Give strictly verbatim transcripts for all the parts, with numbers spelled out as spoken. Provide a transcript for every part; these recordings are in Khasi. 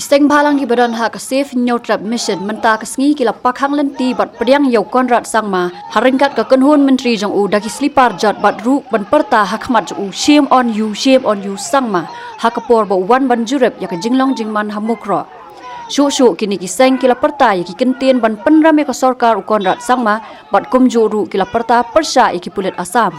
Seng bhalang kiba don ha ka Save Hynñiewtrep Mission mynta ka sngi ki la pakhang lynti bad pdiang ïa u Conrad Sangma ha ryngkat ka kynhun myntri jong u da ki slipar jot bad ruh ban pyrta ha khmat jong u, "Shame on you, shame on you, Sangma," ha ka por ba u wan ban jurip ïa ka jinglong jingman ha Mukroh. Shuh shuh kine ki seng ki la pyrta ïa ki kyntien ban pynrem ïa ka sorkar u Conrad Sangma bad kumjuh ruh ki la pyrta pyrshah ïa ki pulit Assam.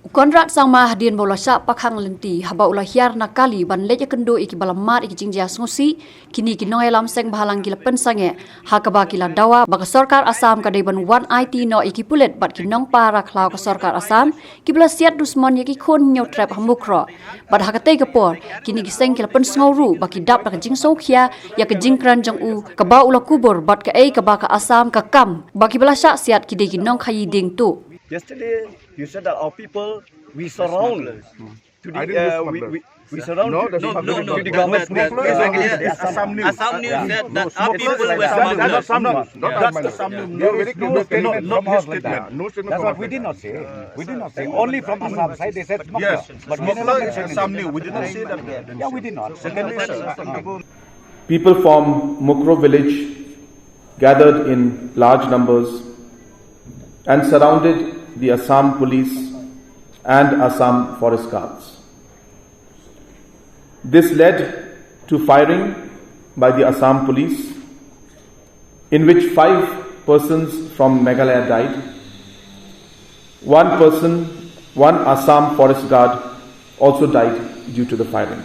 U Conrad Sangma hadien ba u la shah pakhang lynti, haba u la hiar na kali ban leit ïakynduh ïa kiba la mad ïa ki jingjia sngewsih, kine ki nongïalam seng bhalang ki la pynsangeh, ha kaba ki la dawa ba ka sorkar Assam ka dei ban wan aiti noh ïa ki pulit bad ki nongpara khlaw ka sorkar Assam kiba la siat dusmon ïa ki khun Hynñiewtrep ha Mukroh. Bad ha katei ka por kine ki seng ki la pynsngew ruh ba ki dap da ka jingsngewkhia ïa ka jingkren jong u kaba u la kubur bad kaei kaba ka Assam ka kam ba kiba la shah siat ki dei ki nongkhaïi dieng tuh. Yesterday, you said that our people, we surround. Today, uh, we, we, we surround. No, that's not the government. It's Assam News. Assam News said that our people were surrounded. That's Assam News. Not Assam News. There is no statement from us like that. No statement from us like that. We did not say. We did not say. Only from Assam side they said smuggler. Yes, but we never mentioned Assam News. We did not say that. Yeah, we did not. Secondly, sir, people from Mukroh village gathered in large numbers and surrounded the Assam police and Assam forest guards. This led to firing by the Assam police, in which five persons from Meghalaya died. One person, one Assam forest guard, also died due to the firing.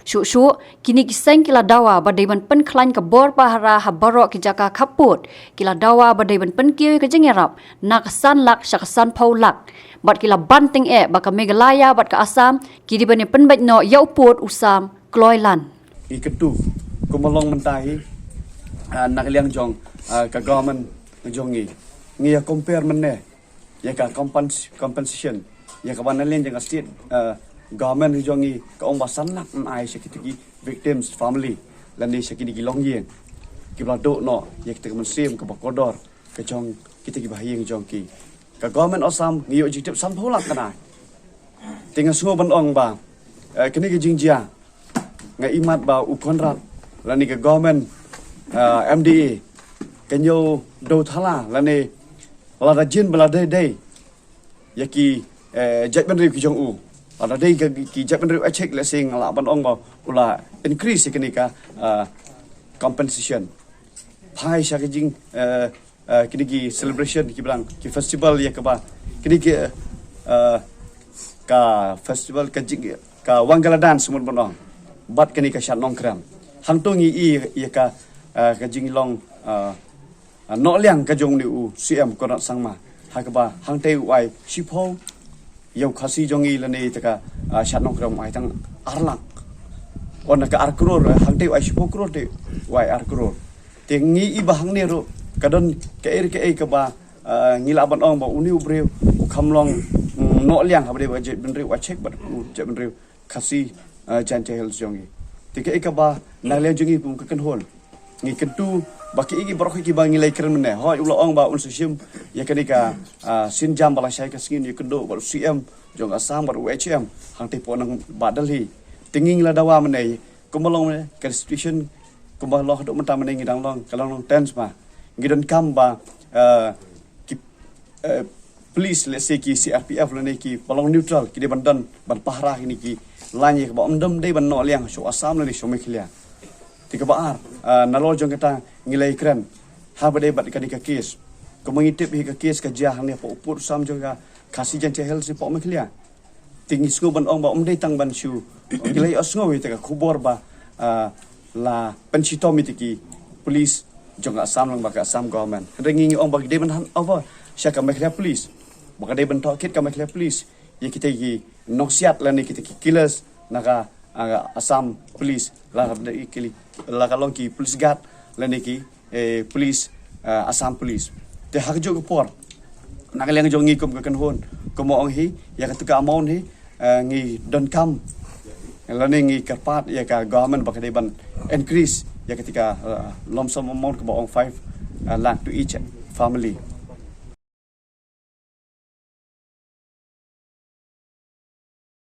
Shuh shuh, kine ki seng ki la dawa ba dei ban pynkhlaiñ ka bor pahara ha baroh ki jaka khappud. Ki la dawa ba dei ban pynkiew ïa ka jingïarap na ka san lak sha ka sanphew lak. Bad ki la ban tyngeh ba ka Meghalaya bad ka Assam ki dei ban ïa pynbeit noh ïa u pud u sam kloi lan. Ngi kyntu kumba long mynta hi, ah, na ka liang jong, ah, ka government jong ngi. Ngi ïa compare mynne ïa ka compens-, compensation ïa kaba na liang jong ka state, eh, government jong ngi ka ong ba san lak yn ai sha kita ki victims family lane sha kine ki longïing kiba la duh noh ïa kita ka mynsiem kaba kordor ka jong kita ki bahaïing jong ki. Ka government Assam ngi ïoh jingtip sanphew lak kan ai. Te nga sngew ban ong ba, eh, kane ka jingjia nga imat ba u Conrad lane ka government, ah, M D A ka ñiew dewthala lane lada jin ba la dei dei ïa ki, eh, jaitbynriew ki jong u. Lada dei ka ki jaitbynriew Achik lehse nga lah ban ong ba u la increase ïa kane ka, ah, compensation. Phai sha ka jing, eh, eh, kine ki celebration ki bilang ki festival ïa kaba kine ki, eh, ka festival ka jing ka Wangala dance mut ban ong bad kine ka Shat Nongkrem. Hangto ngi i ïa ka, eh, ka jinglong, eh, eh, noh liang ka jong une u C M Conrad Sangma ha kaba hangtei u ai shiphew ïa u Khasi jong ngi lane ïa ka, ah, Shat Nongkrem u ai tang ar lak. Wan na ka ar klur, eh, hangtei u ai shiphew klur te u ai ar klur. Te ngi i ba hangne ruh ka don kaei kaei kaba, ah, ngi lah ban ong ba une u briew u kham long, mm, noh liang haba dei ba jaitbynriew Achik bad u jaitbynriew Khasi, ah, Jaintia Hills jong ngi. Te kaei kaba na liang jong ngi kum ka kynhun, ngi kyntu ba ki, ki baroh kiba ngi la ïakren mynne, hooid u la ong ba un sa shim ïa kane ka, ah, sienjam ba la shai ka sngi, ngi kynduh bad u C M jong Assam bad u H M hangtei hapoh nongbah Delhi. Te ngi la dawa mynne, kumba long mynne ka situation, kumba long haduh mynta mynne ngi dang long, ka long long tense ma. Ngi donkam ba, ah, ki, eh, police, let's say ki C R P F lane kiba long neutral, ki dei ban don, ban pahara kine ki line ïa kaba ym dei ban noh liang sha Assam lane sha Meghalaya. Te kaba ar, ah, nalor jong kata ngi la ïakren ha ba dei bad kane ka case. Kumba ngi tip hi ka case ka jia hangne hapoh u pud u sam jong ka Khasi Jaintia Hills hapoh Meghalaya. Te ngi sngew ban ong ba ym dei tang ban shu, ngi la ïohsngew ïa ka khubor ba, ah, la pynshitom ïa ki police jong ka Assam lang bad ka Assam government. Hynrei ngi, ngi ong ba ki dei ban hand over sha ka Meghalaya Police, ba ka dei ban tohkit ka Meghalaya Police ïa kita ki nongsiat lane kita ki killers na ka, ah, Assam Police, la ka, la ka long ki police guard lane ki, eh, police, ah, Assam Police. Te ha kajuh ka por, na ka liang jong ngi kum ka kynhun, kumba ong hi, ïa katu ka amount hi, eh, ngi donkam lane ngi kyrpad ïa ka government ba ka dei ban increase ïa katu ka, eh, lump sum amount kaba ong five, eh, lakh to each family.